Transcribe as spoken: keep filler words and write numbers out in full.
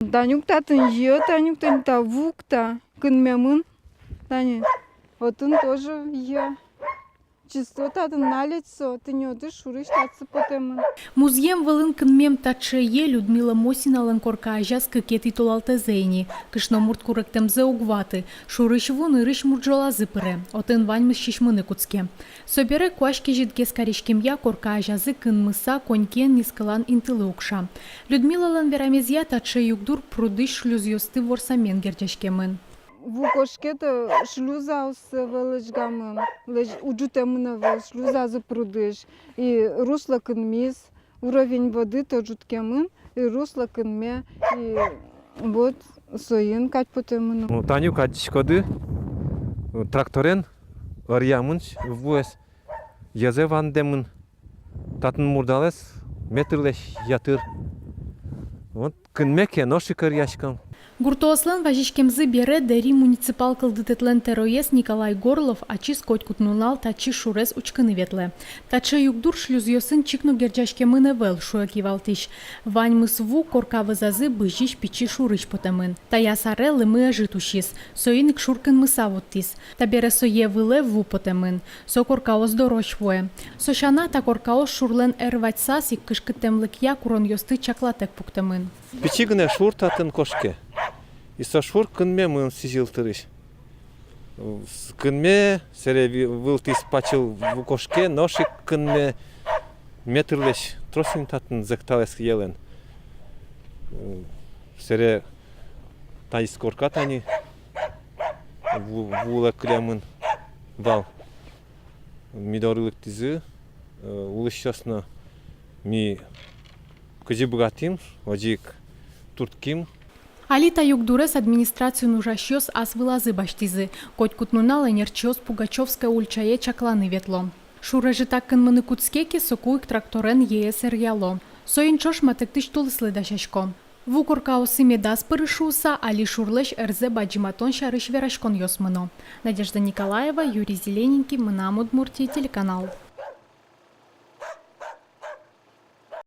Тани ук татын йӧ, тани ук тани та ву ук та кынмемын. Тани отын тоже йӧ. Чисто татын наледь со, тӥни отысь шурысь татчы потэмын. Музъем вылын кынмем таӵе йӧ Людмила Мосиналэн корка азяз кыкетӥ толалтэзэ ини. Кышномурт куректэмзэ уг ваты. Шурысь ву нырысь мурӝолазы пыре. Отын ваньмыз сисьмыны кутске. Собере куазь кезьытгес кариськемъя корка азязы кынмыса конькиен нискылан интылы укша. Людмилалэн верамезъя, таӵе югдур прудысь шлюзъёсты ворсамен герӟаськемын. Ву кошке, то шлюзаос ӧвӧл лэзьгамын, лэзь-, уӝытэмын ӧвӧл шлюзазы прудысь. И русло кынмиз, уровень воды то ӝутскемын, и русло кынме, и вот соин кадь потэмын. Ну, тани ук адӟиськоды, тракторен ӧръямын вуэз, йӧзэ вандэмын. Татын мурдалэз метрлэсь ятыр. Вот кынме ке, нош ик ӧръяськом. Гуртоослэн вазиськемзы бере, Дэри муниципал кылдытэтлэн тӧроез Николай Горлов ачиз котькуд нунал татчы шурез учкыны ветлэ. Таӵе югдур шлюзъёсын чик но герӟаськемын ӧвӧл, шуэ кивалтӥсь. Ваньмыз ву корка вӧзазы бызись пичи шурысь потэмын. Таяз аре лымы ӧжыт усиз, соин ик шур кынмыса вуттӥз. Табере со йӧ вылэ ву потэмын. Со коркаос дорозь вуэ. Со сяна, та коркаос шурлэн эр вадьсаз ик кышкыттэмлыкъя куронъёсты чаклатэк пуктэмын. Пичи гинэ шур татын кошке. И со шур кынмемын сӥзьыл тырысь. С-, кынме, сэре ви-, вылтӥз пачыл ву кошке, нош ик кынме, метрлэсь трос ини татын зӧкталэз йӧлэн. Сэре таиз корка тани ву-, вулэ кылемын вал. Ми доры лыктӥзы, э, улӥсьёс но, ми кызьы быгатӥм, озьы ик турттӥм. Али та югдурез администрациын ужасьёс ас вылазы басьтӥзы. Котькуд нунал ӧнерчиос Пугачёвская ульчае чакланы ветло. Шур ӧжытак кынмыны кутске ке, соку ик тракторен йӧэз ӧръяло. Соин ӵош матэктӥсь тулыслы дасясько. Ву коркаосы медаз пыры шуыса, али шурлэсь ӧрзэ бадӟыматон сярысь вераськонъёс мыно. Надежда Николаева, Юрий Зелененький, «Мынам Удмуртие» телеканал.